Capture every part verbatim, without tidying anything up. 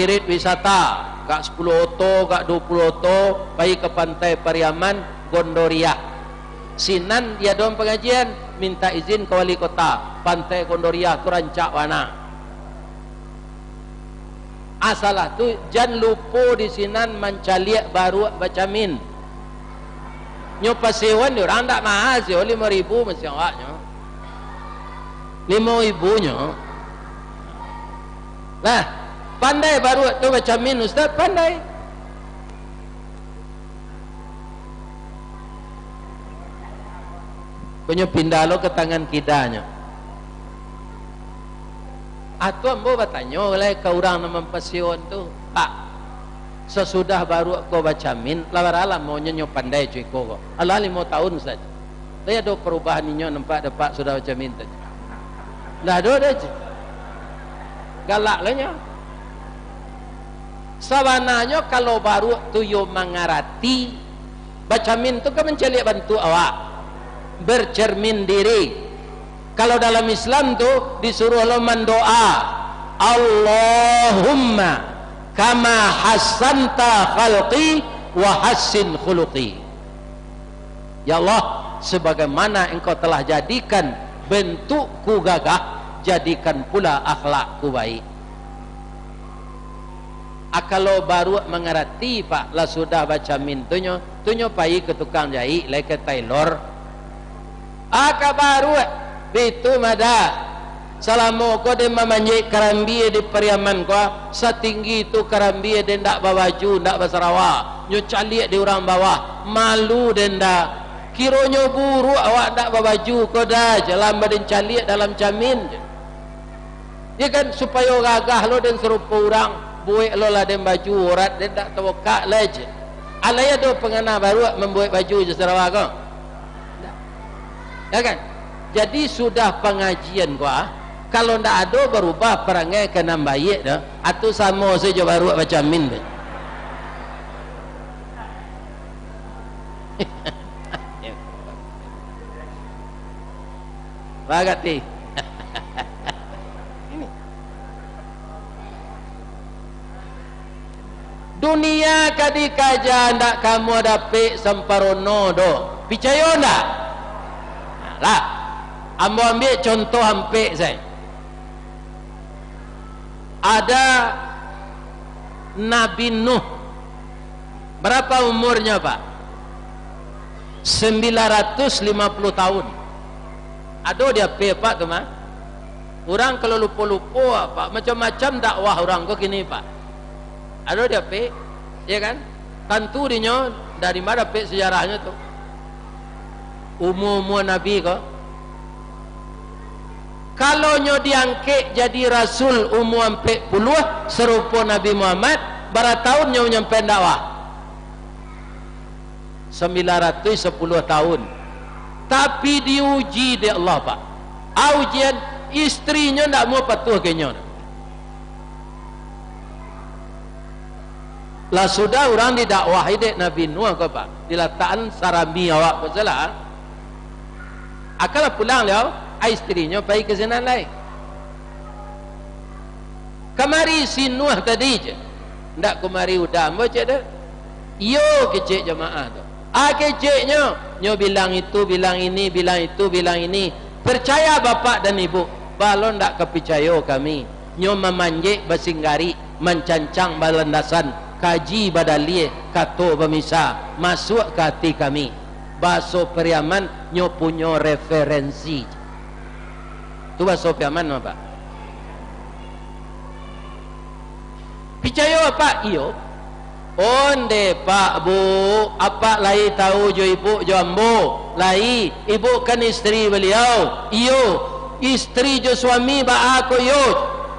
Irit wisata, agak sapuluah oto, agak duo puluah oto, pai ka Pantai Pariaman, Gondoriah. Sinan diadoan pangajian, mintak izin ka wali kota, Pantai Gondoriah tu rancak bana. Asalah tu, jan lupo di sinan mancaliak baruak bacamin. Nyo pasewoan di urang ndak maha, sewo limo ribu masiang awaknyo. Limo ribunyo. Lah, pandai baruak tu bacamin, Ustaz, pandai. Konyo pindah lo ka tangan kidanyo. Atu ambo batanyo lai ka urang nan mampasiwon tu, "Pak, sasudah baruak ko bacamin, lah bara lamonyo nyo pandai co iko ko?" "Alah, limo taun sajo." "Lai ado parubahan inyo nampak dek Pak sudah bacamin tadi?" "Ndak ado doh," ceh. Galak lo nyo. Sabananyo kalau baruak tu yo mangarati, bacamin tu kan mancaliak bantuak awak, bercermin diri. Kalau dalam Islam tu disuruah lo mandoa, "Allahumma kama hassanta khalqi wa hassin khuluqi." Ya Allah, sebagaimana Engkau telah jadikan bentukku gagah, jadikan pula akhlakku baik. Ah, kalau baruak mangarati, Pak, lah sudah bacamin tu nyo, tu nyo pai ka tukang jaik, lai ka tailor. Ah, ka baruak, bitu mada. Salamo ko den mamanjek karambia di Pariaman ko, satinggi tu karambia den ndak babaju, ndak basarawa, nyo caliak di urang bawah, malu den ndak. Kironyo buruak awak ndak babaju ko dah, jalan baden caliak dalam camin. Ya kan, supayo gagah lo den sarupo urang, buek lo lah den baju, urat den ndak tabukak lai, ceh. Alai ado pangana baruak mambuek baju jo sarawa ko? Ndak. Ya kan? Jadi sudah pangajian ko, ah, kalau ndak ado barubah parangai ka nan baiak doh, atu samo sajo baruak bacamin tu. Bagati. Ini. Dunia ka dikaja, ndak kamu dapek samparono doh. Picayo ndak? Lah, ambo ambiak contoh ampek sajo. Ada Nabi Nuh. Berapa umurnya, Pak? Sembilan ratus lima puluh tahun. Ado di H P, Pak, tu mah? Urang kalau lupo-lupo, Pak, macam-macam dakwah urang ko kini, Pak. Ado di H P, ya kan? Tantu dinyo dari ma dapek sejarahnyo tu? Umua-umua Nabi ko. Kalau nyo diangkek jadi rasul umua ampek puluah, sarupo Nabi Muhammad, bara taun nyo manyampai dakwah? Sambilan ratuih sapuluah taun. Tapi diuji dek Allah, Pak. A, ujian, istrinyo ndak mau patuah ka inyo. Lah sudah urang didakwahi dek Nabi Nuh ko, Pak, dilatakan sarami awak ko salah. Akalah pulang liau, a, istrinyo pai ka sinan lai. Kamari si Nuh tadi je. Ndak kumari udah ambo cek dek. Iyo kecek jamaah tu. A keceknyo, nyo bilang itu, bilang ini, bilang itu, bilang ini. Percaya bapak dan ibu, balo ndak ka picayo kami. Nyo mamanjek basinggarik, mancancang balandasan, kaji badaliah, kato bamisa, masuak ka ati kami. Baso Pariaman, nyo punyo referensi. Tu baso Pariaman, Pak. Picayo apak? Iyo. Onde, Pak, Bu, apak lai tahu jo ibu jo ambo? Lai. Ibu kan istri baliau? Iyo. Istri jo suami baa ko iyo?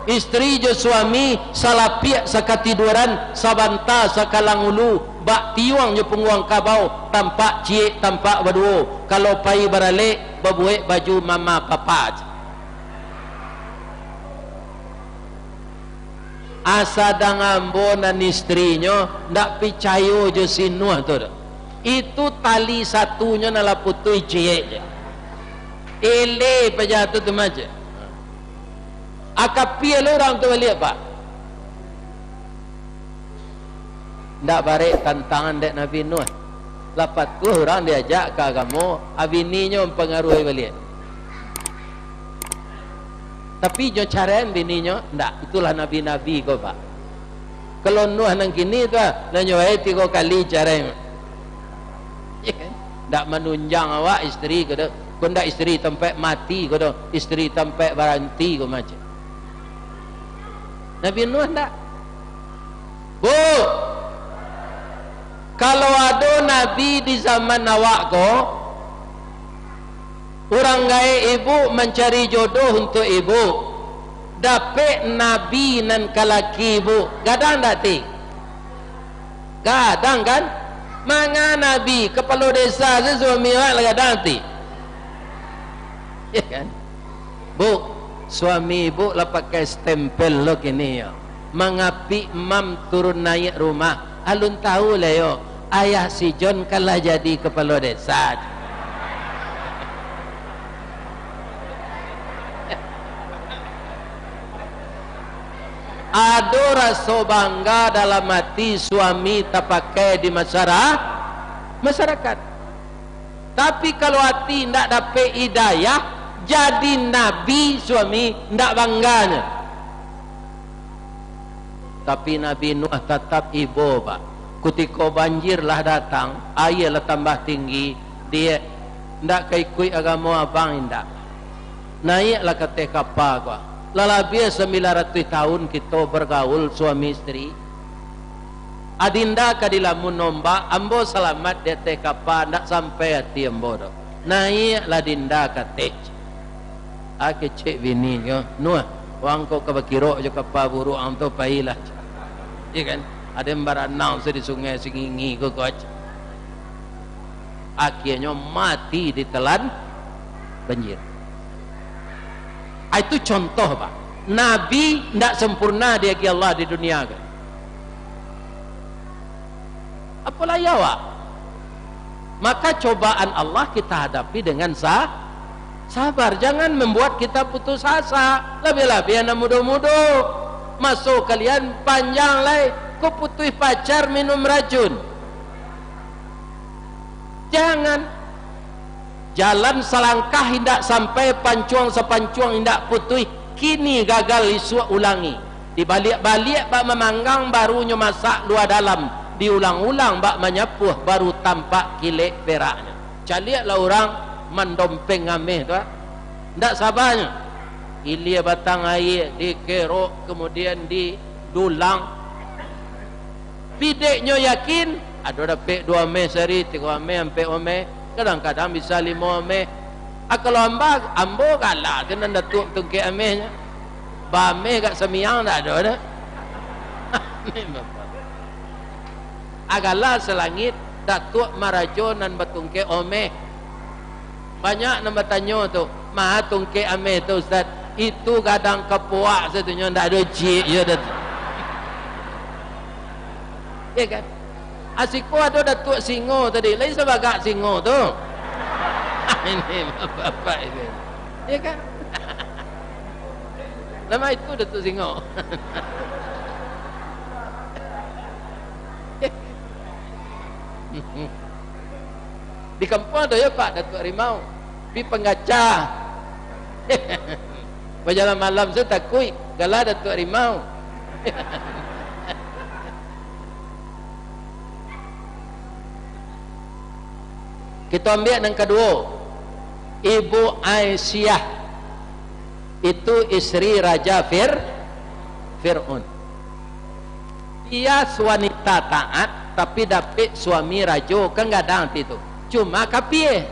Istri jo suami salapiak sakatiduaran, sabanta sakalang ulu, bak tiuang jo pungguang kabau, tampak ciek, tampak baduo. Kalau pai baralek, babuek baju mama papa. Asa dang ambo nan istrinyo ndak picayo jo si Nuh tu doh. Itu tali satunyo nan lah putuih ciek je. Ele paja tu tu maje. Akapia lo urang tu baliak, Pak. Ndak barek tantangan dek Nabi Nuh. Lah patuah urang diajak ka agamo, a bininyo mampangaruahi baliak. Tapi nyo caraian bininyo, ndak. Itulah nabi-nabi ko, Pak. Kalau Nuh nan kini tu, ah, nan nyo bae tigo kali carai. Ndak manunjang awak isteri ko doh. Ko ndak isteri tampek mati ko doh, isteri tampek baranti ko macam. Nabi Nuh ndak. Bu, kalau ado nabi di zaman awak ko, urang gaek ibu mancari jodoh untuak ibu, dapek nabi nan ka laki ibu, gadang ndak ti? Gadang kan? Manga nabi, kapalo desa se suami awak lah gadang ti? Ya kan? Bu, suami ibu lah pakai stempel lo kini yo. Mangapik mam turun naiak rumah. Alun tahu lah yo, ayah si John kan lah jadi kapalo desa. Ado raso bangga dalam ati suami tapakai di masyara-, masyarakat. Tapi kalau ati ndak dapek hidayah, jadi nabi suami ndak bangganyo. Tapi Nabi Nuh tatap ibo, Pak. Kutiko banjir lah datang, aia lah tambah tinggi, diak, ndak ka ikuik agamo abang indak. Naiaklah ka ateh kapa ko. Lah labiah sambilan ratuih tahun kito bagaul suami isteri. Adinda ka dilamun ombak, ambo salamat di ateh kapa, ndak sampai ati ambo doh. Naiaklah dinda ka ateh. Ah, kecek bini ko, "Nuh, wang ko ka bakirok jo kapa buruak ang tu, pailah." Iya kan? Ado yang baranau se di sungai Singingi ko, ko. Akhianyo mati ditelan banjir. Ah, itu contoh, Pak. Nabi ndak sempurna diagiah Allah di dunia ko. Apolai awak. Maka cobaan Allah kita hadapi dengan sa-, sabar. Jangan membuat kita putus asa. Labiah-labiah anak mudo-mudo. Maso kalian panjang lai, ko putuih pacar minum racun. Jangan. Jalan salangkah indak sampai, pancuang sapancuang indak putuih, kini gagal isuak ulangi. Dibaliak-baliak bak mamanggang, barunyo masak lua dalam, diulang-ulang bak manyapuah, baru tampak kilek peraknyo. Caliaklah urang mandompeng ameh tu, ah. Ndak sabanyo. Ilia batang aia, dikerok, kemudian didulang. Bideknyo yakin, ado dapek duo ameh sari, tigo ameh, ampek ameh, kadang-kadang bisa limo ameh. Ah, kalau amba, ambo galak tu nan Datuak Tungkek Amehnyo. Baameh gak samiang ndak ado doh. Ah, galak salangit, Datuak Marajo nan batungkek ameh. Banyak nan batanyo tu, "Ma tungkek ameh tu, Ustaz?" "Itu gadang kapuak satunyo, ndak ado ciek yo dah tu." Ya kan? Asiko ado Datuak Singo tadi, lain sabagak singo tu. Ini bapak-bapak ini. Ya kan? Nama itu Datuak Singo. Di kampuang tu yo, Pak, Datuak Rimau. Pi panggaca. Bajalan malam se takuik, gala Datuak Rimau. Kito ambiak nan kaduo. Ibu Aisyah. Itu isteri Raja Fir-, Fir'aun. Dia wanita taat, tapi dapek suami rajo, kan gadang ati tu. Cuma kapie,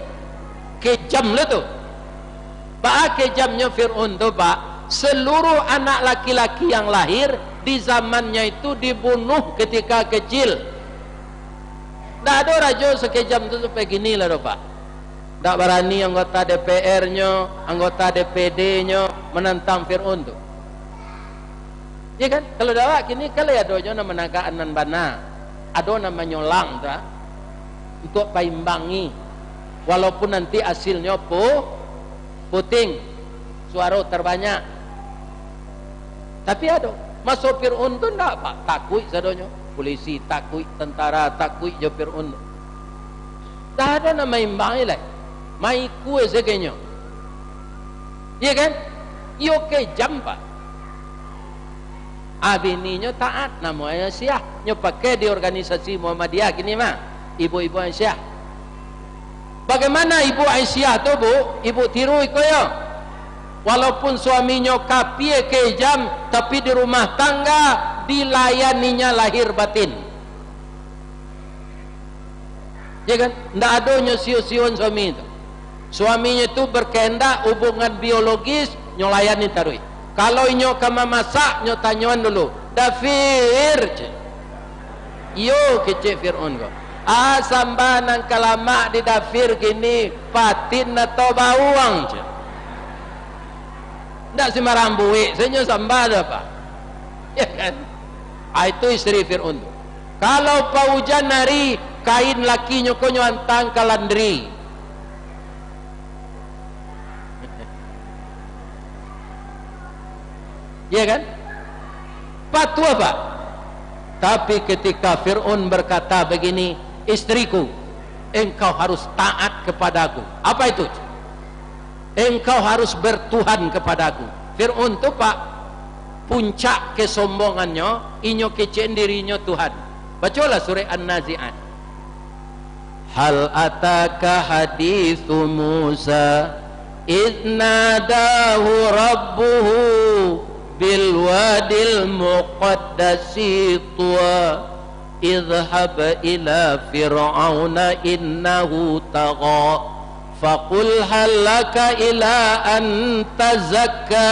kejam lo tu. Baa kejamnyo Fir'aun tu, Pak? Seluruh anak laki-laki yang lahir di zamannya itu dibunuh ketika kecil. Ndak ado rajo sakejam tu sampai kini lah doh, Pak. Ndak barani anggota D P R-nyo, anggota D P D-nyo manantang Fir'aun tu. Iya kan? Kalau di awak kini kan lai ado juo nan managak nan bana. Ado nan manyolang tu, ah. Untuak paimbangi. Walaupun nanti asilnyo pu-, puting, suaro terbanyak. Tapi ado. Maso Fir'aun tu ndak, Pak. Takuik sadonyo. Pulisi takuik, tantara takuik jo Fir'aun. Dah ado nan maimbang lai. Maikua sajo nyo. Iya kan? Iyo kejam, Pak. Ah, bininyo taat, namonyo Aisyah. Nyo pakai di organisasi Muhammadiyah kini mah. Ibu-ibu Aisyah. Bagaimana ibu Aisyah tu, Bu? Ibu tiru iko yo. Walaupun suaminyo kapie kejam, tapi di rumah tangga dilayaninya lahir batin. Ya kan? Ndak ado nyo sio-sion suami tu. Suaminyo tu berkehendak hubungan biologis, nyo layani taruih. Kalau inyo ka mamasak, nyo tanyoan dulu, "Dafir," cek. "Iyo," kecek Fir'aun ko. "Ah, samba nan ka lamak di dafir kini, patin atau bawang?" cek. Ndak sembarang buek, sajo samba tu, Pak. Ya kan? Ah, itu isteri Fir'aun tu. Kalau paujan ari, kain lakinyo ko nyo antang ka landri. Ya kan? Patuah, Pak. Tapi ketika Fir'aun berkata begini, "Istriku, engkau harus taat kepadaku." Apa itu? "Engkau harus bertuhan kepadaku." Fir'aun tu, Pak, puncak kesombongannyo, inyo kecek dirinyo Tuhan. Bacolah surah An-Nazi'at. Hal ataka hadithu Musa, idh nadahu rabbuhu bil wadil muqaddasi tuwa. Idhhab ila Fir'auna innahu tagha. Faqul hal laka ila an tazakka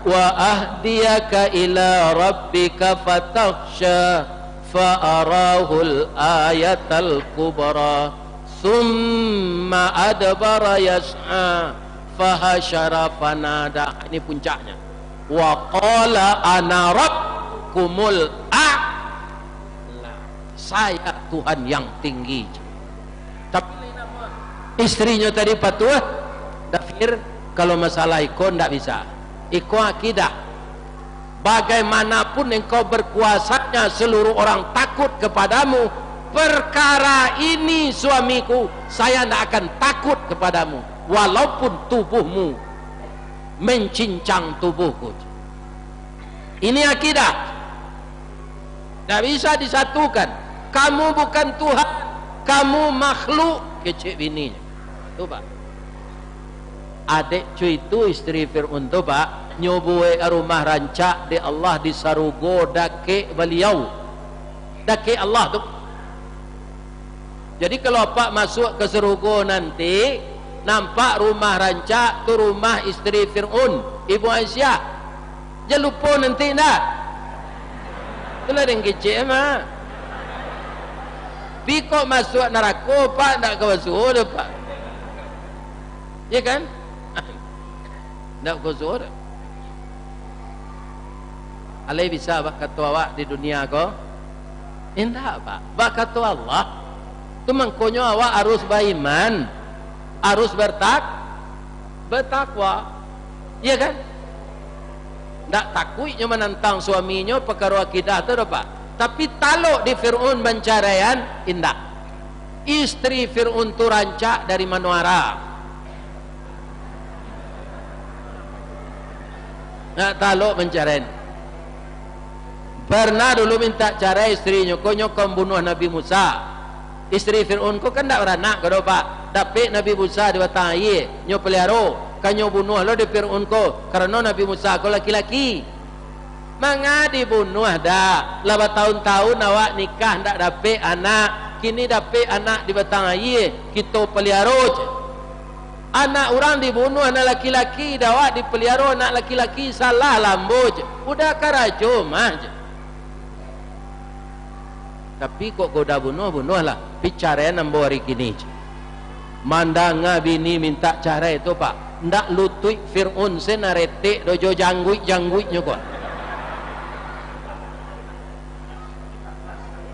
wa ahdiyaka ila rabbika fatakhsha. Fa arahul ayatal kubra. Tsumma adbara yas'a. Fahasyara fanada. Ini puncaknya. Wa qala ana rabbukumul a'la. Saya Tuhan yang tinggi. Tapi istrinyo tadi patuah, "Dafir, kalau masalah iko ndak bisa. Iko akidah. Bagaimanapun engkau berkuasanya, seluruh orang takut kepadamu. Perkara ini, suamiku, saya ndak akan takut kepadamu, walaupun tubuhmu mencincang tubuhku." Ini akidah. Ndak bisa disatukan. "Kamu bukan Tuhan, kamu makhluk," kecek bininyo. Tu, Pak. Adek cuy tu, isteri Fir'aun tu, Pak, nyo buek rumah rancak dek Allah di sarugo dakek baliau. Dakek Allah tu. Jadi, kalau apak masuak ka sarugo nanti, nampak rumah rancak tu rumah isteri Fir'aun, Ibu Aisyah. Jan lupo nanti ndak? Itulah den kecek mah. Pi kok masuak narako, Pak, ndak ka masuak doh, Pak. Ya kan? Ndak ka masuak doh. Alai bisa bak kato awak di dunia ko? Indak, Pak. Bak kato Allah. Tu mangkonyo awak harus baiman, harus bertak-, bertakwa. Iya kan? Ndak takuiknyo manantang suaminyo, pakaro akidah tu doh, Pak. Tapi talok di Fir'aun bancaraian, indak. Isteri Fir'aun tu rancak dari manoara. Nak talok mancarai. Parnah dulu mintak carai isterinyo ko, nyo ka mambunuah Nabi Musa. Isteri Fir'aun ko kan ndak baranak ko doh, Pak. Dapek Nabi Musa di batang aia, nyo paliaro, ka nyo bunuah lo dek Fir'aun ko, karano Nabi Musa ko laki-laki. Manga dibunuah dak? Lah batahun-tahun awak nikah ndak dapek anak, kini dapek anak di batang aia, kito paliaro, cek. Anak urang dibunuah, anak laki-laki, dek awak dipaliaro anak laki-laki, salah lah ambo, cek. Udah karajo mah, cek. Tapi kok goda bunuah, bunuahlah. Pi caraian ambo ari kini, cek. Mandanga bini mintak carai tu, Pak, ndak lutuik Fir'aun se nan retek doh jo jangguik-jangguiknyo ko.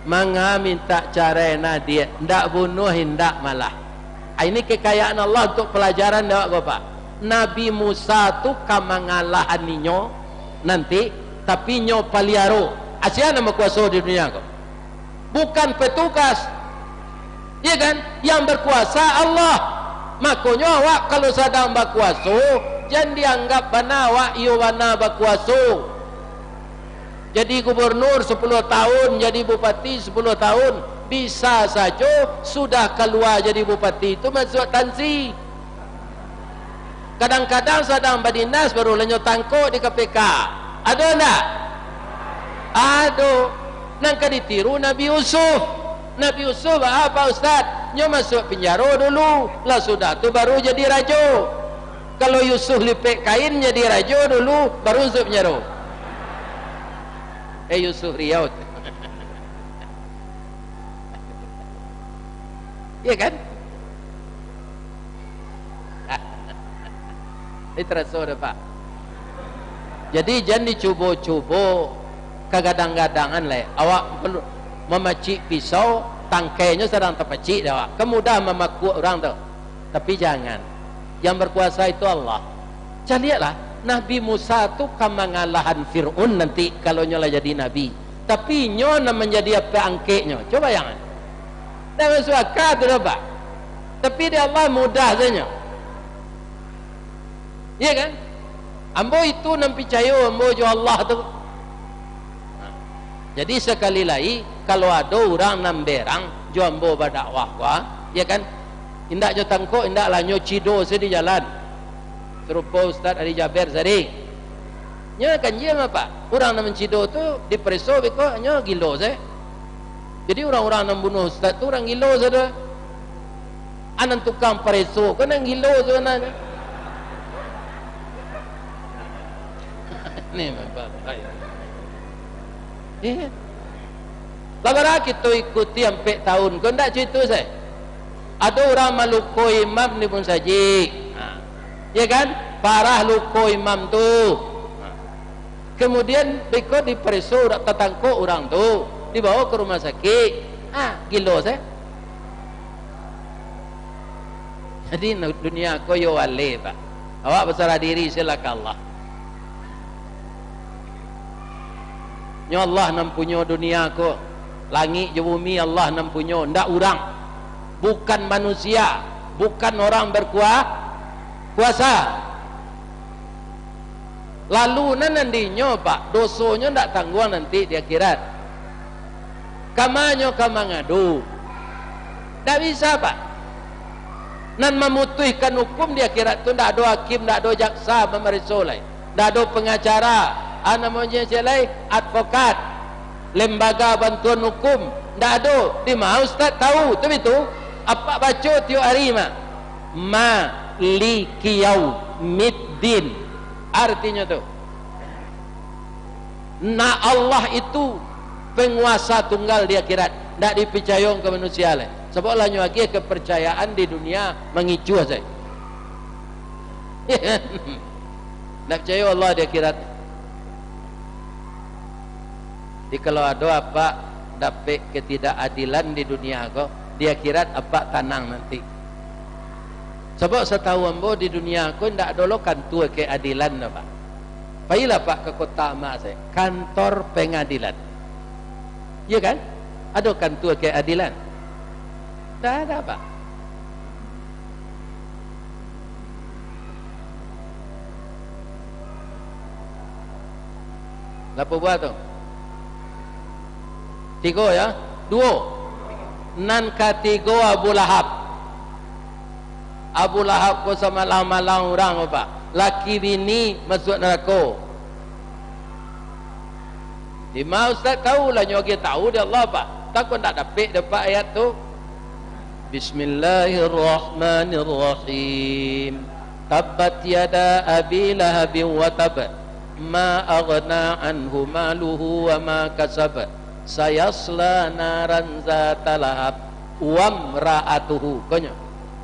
Manga mintak carai, nah, diak, ndak bunuah indak malah. Ah, ini kekayaan Allah untuk pelajaran dek awak, Bapak. Nabi Musa tu ka mangalahan inyo nanti, tapi nyo paliaro. Asia nan bakuaso di dunia ko. bukan petugas. Iya kan? Yang berkuasa Allah. Makonyo awak kalau sadang bakuaso, jan dianggap bana awak iyo bana bakuaso. Jadi gubernur sepuluh tahun, jadi bupati sepuluh tahun, bisa sajo sudah kalua jadi bupati tu masuak tansi. Kadang-kadang sadang badinas, baru lah nyo tangkok di K P K. Ado ndak? Ado. Nan ka ditiru Nabi Yusuf. Nabi Yusuf, ah, Pak Ustaz, nyo masuak pinjaro dulu, lah sudah tu baru jadi rajo. Kalau Yusuf lipek kain jadi rajo dulu, baru masuak pinjaro. Eh, Yusuf Riau. Iya kan? Ini teraso dah, Pak. Jadi, jan dicubo-cubo kagadang-gadangan lai. Awak perlu mamacik pisau, tangkainyo sadang tapacik dek awak. Kan mudah mamakuak urang tu. Tapi jangan. Yang berkuasa itu Allah. Caliaklah, Nabi Musa tu ka mangalahan Fir'aun nanti, kalau nyo lah jadi nabi. Tapi inyo nan manjadi apak angkeknyo. Cubo bayangkan. Ndak masuak aka tu doh, Pak. Tapi dek Allah mudah sajo. Iya kan? Ambo itu nan picayo ambo jo Allah tu. Nah, jadi sakali lai, kalau ado urang nan berang jo ambo badakwah ko, ya kan? Indak nyo tangkok, indak lah nyo cido se di jalan. Sarupo Ustaz Ari Jaber tadi. Nyo ganjil mah, Pak. Urang nan mancido tu dipareso beko nyo gilo se. Jadi urang-urang nan bunuh Ustaz tu urang gilo se doh. Anan tukang pareso ko nan gilo se nan. Ni, Bapak. Iya. Lah bara kito ikuti ampek tahun ko, ndak cito se. Ado urang maluko imam di musajik. Ha. Ya kan? Parah luko imam tu. Ha. Kemudian beko dipareso, tatangkok urang tu, dibawa ka rumah sakik. Ha, gilo se. Jadi, dunia ko yo waleh, Pak. Awak basarah diri se lah ka Allah. Nyo Allah nan punyo dunia ko. Langik jo bumi Allah nan punyo, ndak urang. Bukan manusia, bukan orang berkua-, kuasa. Lalu nan, nan dinyo, Pak, dosonyo ndak tangguang nanti di akhirat. Ka ma nyo ka mangadu? Ndak bisa, Pak. Nan mamutuihkan hukum di akhirat tu ndak ado hakim, ndak ado jaksa mamareso lai. Ndak ado pengacara, ah, namonyo sia lai, advokat, lembaga bantuan hukum, ndak ado. Di ma Ustaz tahu? Tu bitu. Apak baco tiok hari mah. Maliki yaumiddin. Artinyo tu. Nah, Allah itu penguasa tunggal di akhirat, ndak dipicayo ka manusia lai. Sabab lah nyo agiah kepercayaan di dunia mangicuah sajo. Ndak picayo Allah di akhirat. Jadi kalau ado apak dapek ketidakadilan di dunia ko, di akhirat apak tanang nanti. Sabab satahu ambo di dunia ko indak ado lo kantua keadilan doh, Pak. Pailah, Pak, ka Kota Amak se, kantor pengadilan. Iya kan? Ado kantua keadilan? Ndak ado, Pak. Bara buah tu? Tigo, ya? Duo. Nan katigo Abu Lahab. Abu Lahab ko samalang-malang urang, Pak. Laki bini masuak narako. Di ma Ustaz tahu? Lah nyo agiah tahu di Allah, Pak. Takah ndak dapek dek Apak ayat tu. Bismillahirrahmanirrahim. Tabbat yada Abi Lahabin wa tab. Ma aghna anhu maluhu wa ma kasab. Sayasla naran zata lahab. Wamra'atuhu. Konyo.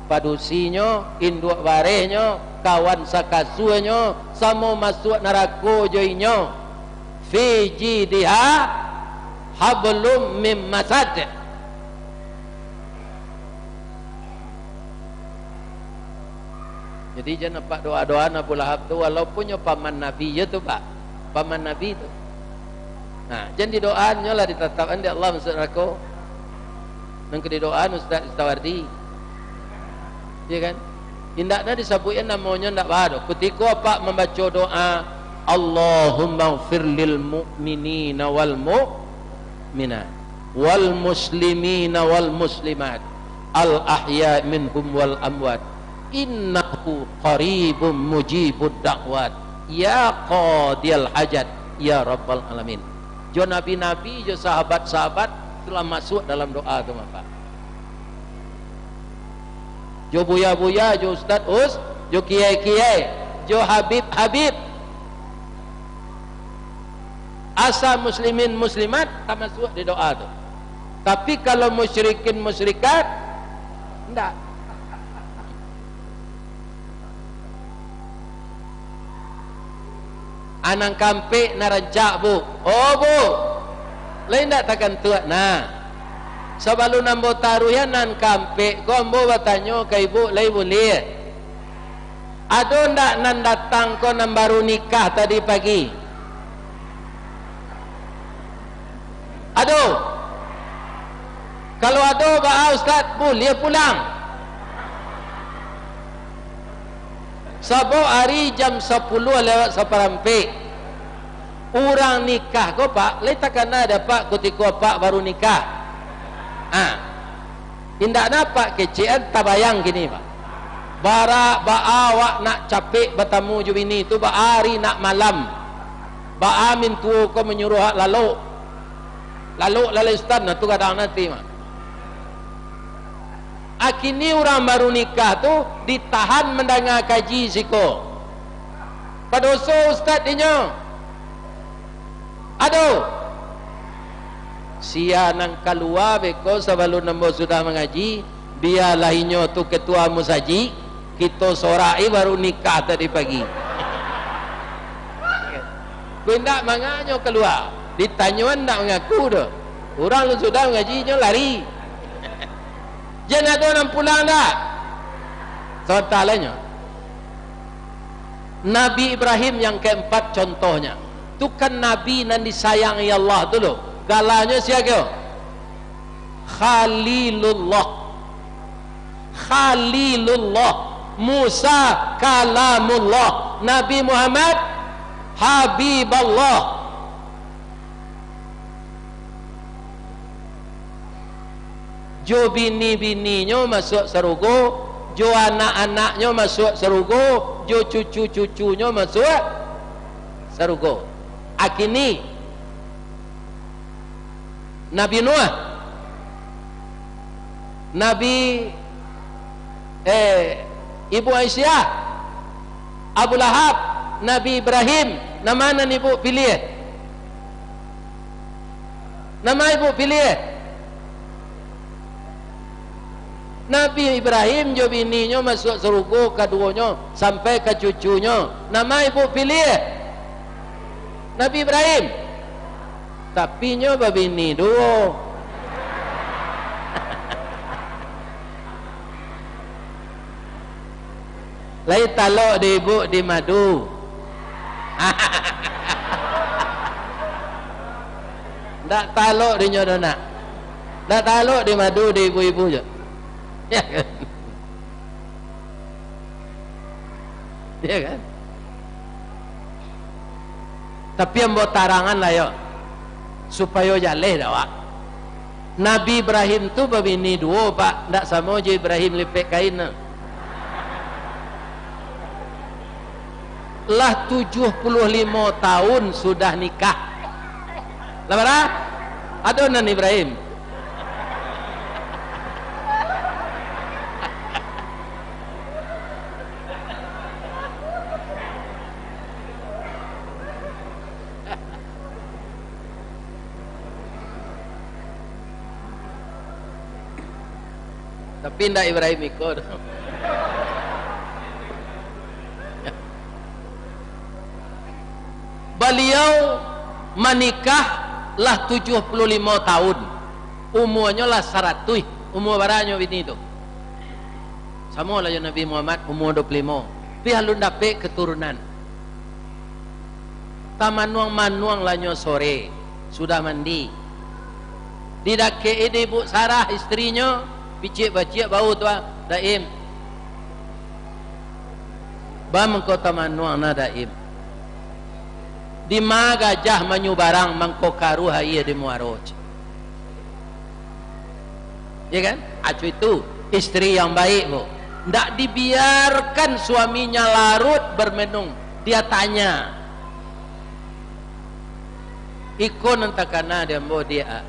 Padusinyo, induak barehnyo, kawan sakasuanyo, samo masuak narako jo inyo. Fi jidiha hablum mim masad. Jadi, jan apak doa-doaan Abu Lahab tu, walaupun nyo paman Nabi, iyo tu, Pak. Paman Nabi tu. Nah, jan didoaan nyo lah, ditatapkan dek Allah masuak narako. Nan ka didoaan Ustaz Istawardi. Ya kan? Indaknyo disabuikan namonyo, ndak baa doh. Kutiko apak mambaco doa, "Allahummaghfir lil mu'minina wal mu'minat, wal muslimina wal muslimat, al ahya minhum wal amwat, innahu qaribum mujibud da'wat, ya qadiyal hajat, ya rabbal alamin." Jo nabi-nabi, jo sahabat-sahabat, tu lah masuak dalam doa tu, Bapak. Jo buya-buya, jo ustaz us-, jo kiai-kiai, jo habib-habib. Asa muslimin muslimat tamasuak di doa tu. Tapi, kalau musyrikin musyrikat, ndak. A, nan kaampek nan rancak, Bu. Oh, Bu. Lai ndak takantuak, nah. Sabalun ambo taruih nan kaampek ko, ambo batanyo ka Ibu, lai buliah? Ado ndak nan datang ko nan baru nikah tadi pagi? Ado? Kalau ado, baa Ustaz, buliah pulang. Sabab ari jam sapuluah lewat saparampek. Urang nikah ko, Pak, lai takana dek Apak kutiko Apak baru nikah. Ah. Indak dapek kecek an tabayang kini, Pak. Bara, baa awak nak capek batamu jo bini tu, baa ari nak malam. Baa mintuo ko manyuruah awak lalok. Lalok lalai sutan, nah tu gadang nanti, Mak. A kini urang baru nikah tu ditahan mandanga kaji siko. Padoso ustaz dinyo. Aduh. Sia nan kalua beko sabalun ambo sudah mangaji, bialah inyo tu ketua musajik, kito sorak-i baru nikah tadi pagi. Ko indak manganyo kalua, ditanyoan indak mangaku doh. Urang lu sudah mangaji, inyo lari. Jan ado nan pulang dak? Sabanta lai nyo. Nabi Ibrahim yang keempat contohnya. Tu kan nabi nan disayangi Allah tu lo. Galanyo sia kio? Khalilullah. Khalilullah. Musa Kalamullah. Nabi Muhammad Habiballah. Jo bini-bininyo masuak sarugo, jo anak-anaknyo masuak sarugo, jo cucu-cucunyo masuak sarugo. A kini, Nabi Nuh, Nabi, eh, Ibu Aisyah, Abu Lahab, Nabi Ibrahim, nan ma nan Ibu piliah? Nan ma Ibu piliah? Nabi Ibrahim jo bininyo masuak sarugo, kaduonyo, sampai ka cucunyo. Nan ma Ibu piliah? Nabi Ibrahim. Tapi nyo babini duo. Lai talok di Ibu di madu. Ndak talok di nyo doh nak. Ndak talok di madu di ibu-ibu jo. Ya kan? Ya kan? Tapi ambo tarangan lah yo, supayo jaleh dek awak. Nabi Ibrahim tu babini duo, Pak, ndak samo jo Ibrahim Lipek Kain tu. Lah tujuah puluah limo taun sudah nikah. Lah bara? Ado nan Ibrahim? Tapi ndak Ibrahim iko doh. Baliau manikah lah tujuah puluah limo taun. Umuanyo lah saratuih. Umua baranyo bini tu? Samo lah jo Nabi Muhammad, umua duo puluah limo. Tapi alun dapek keturunan. Tamanuang-manuang lah nyo sore, sudah mandi. Didakek-i dek Ibu Sarah, istrinyo, picik-bacik bau tu, ah, Daim. Ba mangko tamanuang na, Daim. Dima gajah manyubarang, mangko karuah aia di muaro. Ya kan? Acu itu istri yang baik, Bu. Ndak dibiarkan suaminya larut bermenung. Dia tanya, "Iko nan takana di ambo, Diak, ah.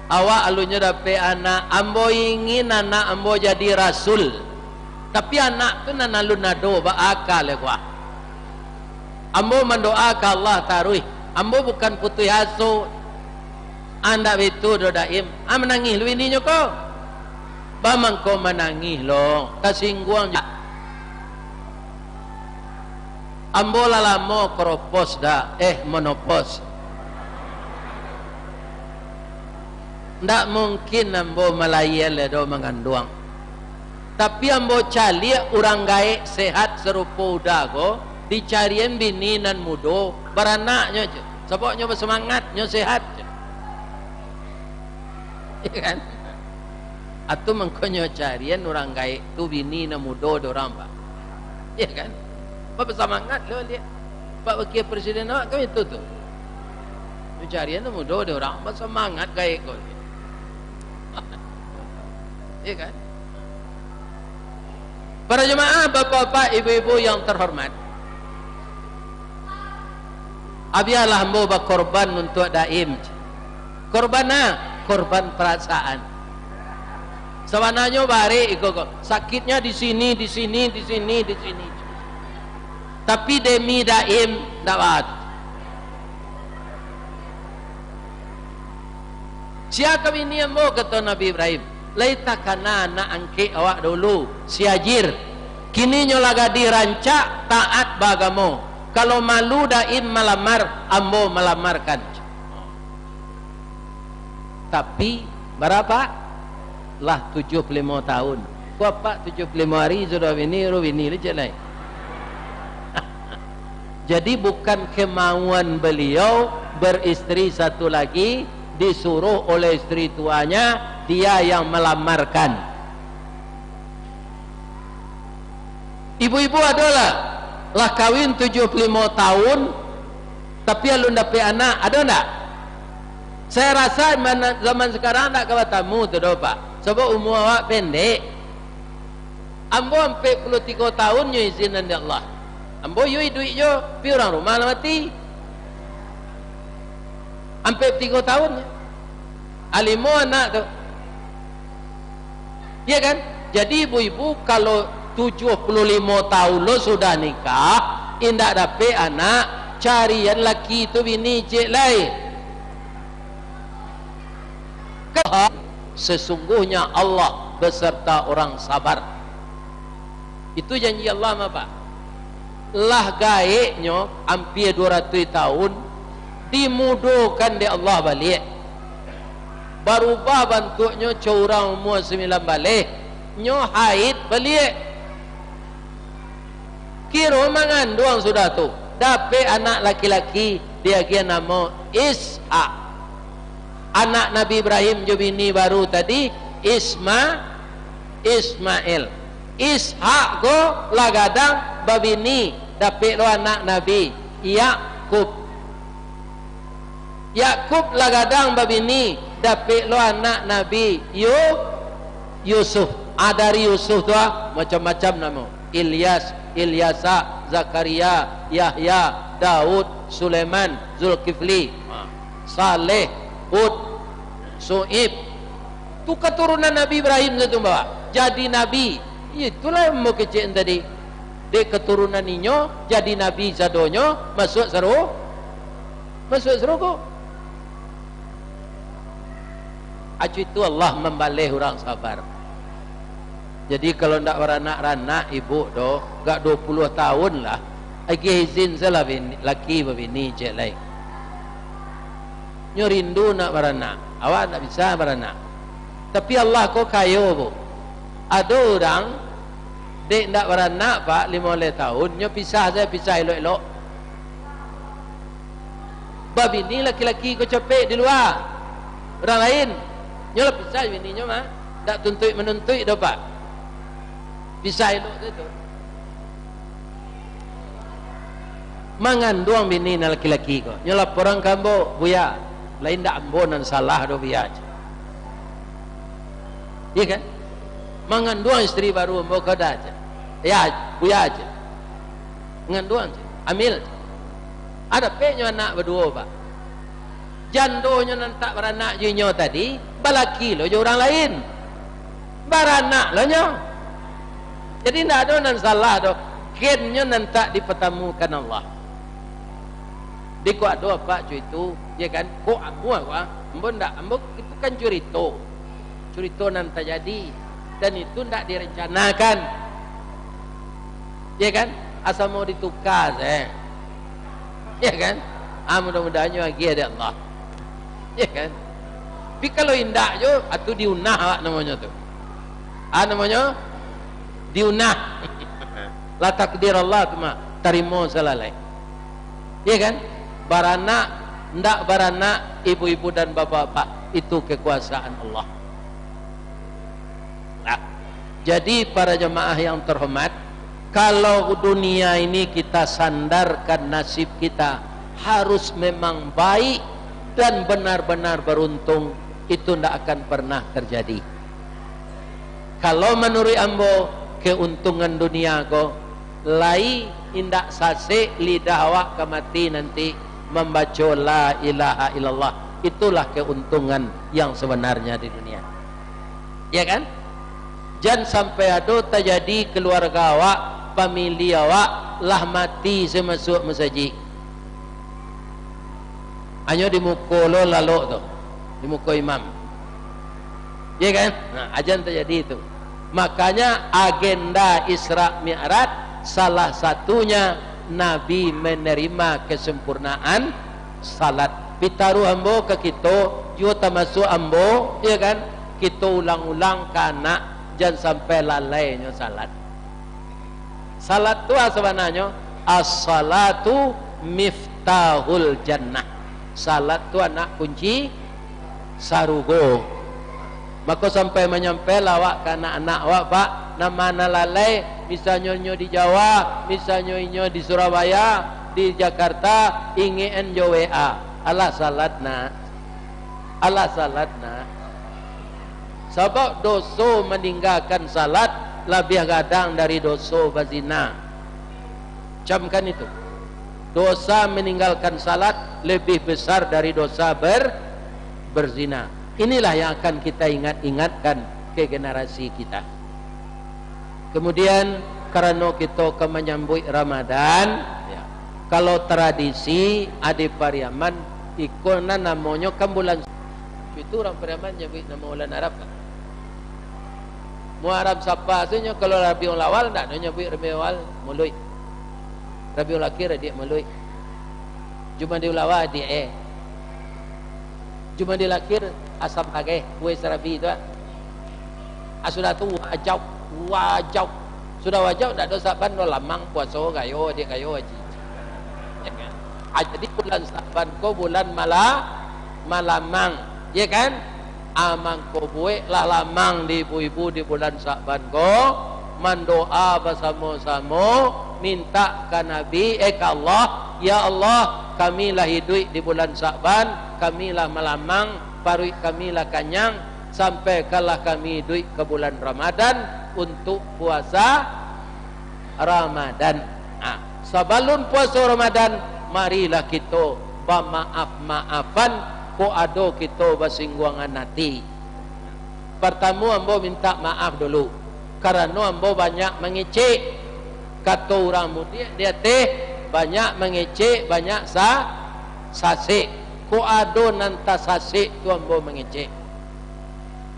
Awak alunnyo dapek anak, ambo ingin anak ambo jadi rasul. Tapi anak tu nan alun ado, baa ka lai ko, ah. Ambo mandoa ka Allah taruih. Ambo bukan putuih aso." "Ah, ndak baitu doh, Daim. Ah, manangih lo bininyo ko." "Ba mangko manangih lo, tasingguang jo. Ambo lah lamo kropos dah, eh, monopos. Ndak mungkin ambo malayia lai doh manganduang. Tapi ambo caliak urang gaek sehat sarupo Uda ko, dicarian bini nan mudo, baranaknyo, ceh. Sabab nyo basamangat, nyo sehat, ceh." Ya kan? Atu mangkonyo carian urang gaek tu bini nan mudo di urang, Pak. Ya kan? Basamangat lo liak. Pak Wakil Presiden awak kan itu tu. Nyo carian nan mudo di urang, basamangat gaek ko. Ya kan? Para jemaah, bapak-bapak, ibu-ibu yang terhormat, bialah ambo bakorban untuak Daim. Korban a? Korban parasaan. Sabananyo barek iko ko. Sakitnya di sini, di sini, di sini, di sini. Tapi demi Daim, ndak baa. "Sia ka bini ambo," kato Nabi Ibrahim. "Lai takana anak angkek awak dulu, si Hajir. Kini nyo lah gadih rancak, taat baagamo. Kalau malu Daim malamar, ambo malamarkan." Tapi, bara, Pak? Lah tujuah puluah limo tahun. Ko apak tujuah puluah limo ari sudah bini, baru bini lai, cek lai. Jadi, bukan kemauan beliau beristri satu lagi, disuruh oleh istri tuanya, dia yang melamarkan. Ibu-ibu ado lah, lah kawin tujuah puluah limo tahun, tapi alun dapek anak, ado ndak? Saya rasa mana-, zaman sekarang ndak ka batamu tu doh, Pak. Sabab umua awak pendek. Ambo ampek puluah tigo tahun nyo izinan dek Allah. Ambo yo iduik jo, tapi urang rumah lah mati. Ampek tigo tahun nyo. Ah, limo anak tu. Ya kan? Jadi ibu-ibu, kalau tujuah puluah limo tahun lo sudah nikah, indak dapek anak, carian laki tu bini ciek lai. Sesungguhnya Allah beserta orang sabar. Itu janji Allah mah, Pak. Lah gaeknyo ampia duo ratuih tahun, dimudokan dek Allah baliak. Barubah bantuaknyo, co urang umua sambilan baleh, nyo haid baliak. Kiro manganduang sudah tu, dapek anak laki-laki, diagiah namo Ishak. Anak Nabi Ibrahim jo bini baru tadi, Isma-, Ismail. Ishak ko lah gadang babini, dapek lo anak Nabi, Yakub. Yakub lah gadang babini, dapek lo anak Nabi Yu-, Yusuf. Ah, dari Yusuf tu, ah, macam-macam namo. Ilyas, Ilyasa, Zakaria, Yahya, Daud, Sulaiman, Zulkifli, ah, Saleh, Hud, Su'ib. Tu katurunan Nabi Ibrahim tu, bawa jadi nabi. Itulah ambo kecek tadi. Dek katurunan inyo, jadi nabi sadonyo, masuak saru-, masuak sarugo. Acu itu Allah mambaleh urang sabar. Jadi, kalau ndak baranak-ranak ibu doh, gak duo puluah tahun lah, agiah izin salah bini, laki babini ciek lai. Nyo rindu nak baranak, awak ndak bisa baranak. Tapi Allah ko kayo, Bu. Ado urang, dek ndak baranak, Pak, limo baleh tahun, nyo pisah sajo, pisah elok-elok. Babini laki-laki ko capek di lua, urang lain. Nyo lah pisah bininyo mah. Ndak tuntuik-manuntuik doh, Pak. Pisah elok tu, tu. Manganduang bini nan laki-laki ko. Nyo laporan ka ambo, "Buya, lai ndak ambo nan salah doh, Buya," cek. Iya kan? "Manganduang istri baru ambo ko dah," cek. "Ya, Buya," cek. "Manganduang," cek. "Amil," cek. Ado pe nyo anak baduo, Pak. Jandonyo nan tak baranak jo inyo tadi, balaki lo jo urang lain. Baranak lo nyo. Jadi, ndak ado nan salah doh. Gennyo nan tak dipatamukan Allah. Di ko ado apak cuy tu, ya kan? Ko amuah ko, ah. Ambo ndak, ambo itu kan curito. Curito nan tajadi. Dan itu ndak direncanakan. Ya kan? Asa mau dituka sae. Ya kan? Ah, mudah-mudahan nyo agiah dek Allah. Ya kan? Tapi kalau indak jo, atu diunah awak namonyo tu. Ah, namonyo diunah. Lah takdir Allah tu mah, tarimo salalai. Ya kan? Baranak, ndak baranak, ibu-ibu dan bapak-bapak, itu kekuasaan Allah. Nah, jadi para jemaah yang terhormat, kalau dunia ini kita sandarkan nasib kita harus memang baik dan benar-benar beruntung, itu ndak akan pernah terjadi. Kalau manuruik ambo, keuntungan dunia ko, lai indak sasek lidah awak ka mati nanti mambaco la ilaha illallah. Itulah keuntungan yang sebenarnya di dunia. Ya kan? Jan sampai ado tajadi keluarga awak, famili awak lah mati se masuak masajik. Hanyo di muko lo lalok tu, di muko imam. Ya kan? Nah, ajan tajadi tu. Makanya agenda Isra Mi'raj salah satunya Nabi menerima kesempurnaan salat. Pitaruh ambo ka kito, juo tamasuak ambo, ya kan? Kito ulang-ulang ka anak, jan sampai lalainyo salat. Salat tu ah sabananyo, as-salatu miftahul jannah. Salat tu anak kunci sarugo. Mako sampai manyampai lah awak ka anak-anak awak, Pak, nan ma nan lalai, misalnyo inyo di Jawa, misalnyo inyo di Surabaya, di Jakarta, ingek-an jo W A. Alah salat, Nak. Alah salat, Nak. Sabab doso maninggakan salat labiah gadang dari doso bazina. Camkan itu. Dosa meninggalkan salat lebih besar dari dosa ber-, berzina. Inilah yang akan kita ingat-ingatkan ke generasi kita. Kemudian, karano kito ka manyambuik Ramadan, ya, kalau tradisi ade Pariaman, iko nan namonyo kan bulan, itu urang Pariaman nyabuik namo bulan Arab kan? Muharram Safar tu nyo, kalau Rabiul Awal ndak ado nyabuik Rabiul Awal, Maulud. Rabiul Akhir adiak Maulud. Jumadil Awal adiak, eh. Jumadil Akhir, asam lageh, kue sarabi tu, ah. Ah, sudah tu, wajab, wajab. Sudah wajab, ndak ado Sa'ban, dah lamang puaso, gayo, adiak gayo, haji. Ya kan? Ah, jadi bulan Sa'ban ko bulan mala-, malamang. Ya kan? Ah, mangko bueklah lamang di ibu-ibu di bulan Sa'ban ko, mandoa basamo-samo, mintak ka Nabi, eh, ka Allah, "Ya Allah, kami lah iduik di bulan Sa'ban, kami lah malamang, paruik kami lah kanyang, sampaikanlah kami iduik ka bulan Ramadan untuk puasa Ramadan." Ah, sabalun puaso Ramadan, marilah kito bamaaf-maafan, kok ado kito basingguangan ati. Partamo, ambo mintak maaf dulu, karano ambo banyak mangecek. Kato urang mudiak di ateh, banyak mangecek, banyak sa-, sasek. Kok ado nan tasasek tu ambo mangecek.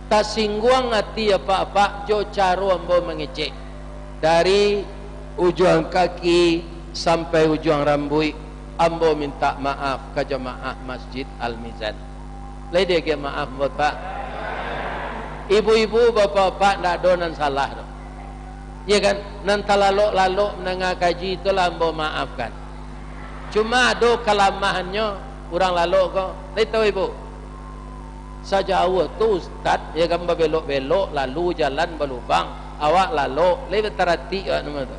Tasingguang ati apak-apak jo caro ambo mangecek. Dari ujuang kaki sampai ujuang rambuik, ambo mintak maaf ka jamaah Masjid Al-Mizan. Lai diagiah maaf, Bapak? Ibu-ibu, bapak-bapak, ndak ado nan salah doh. Iya kan? Nan talalok-lalok mandanga kaji tu lah ambo maafkan. Cuma ado kalamahannyo urang lalok ko. Lai tahu, Ibu? Sajauah tu, Ustaz, ya kan, babelok-belok, lalu jalan balubang, awak lalok, lai bataratik awak namo tu.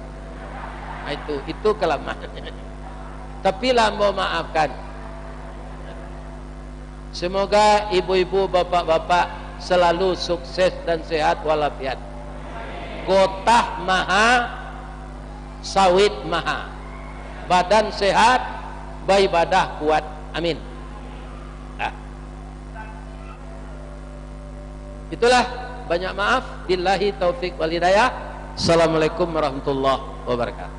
Ah, itu, itu kalamahan. Tapi lah ambo maafkan. Semoga ibu-ibu, bapak-bapak selalu sukses dan sehat walafiat. Gotah maha, sawit maha. Badan sehat, baibadah kuat. Amin. Ah. Itulah, banyak maaf. Billahi taufik wal hidayah. Assalamualaikum warahmatullahi wabarakatuh.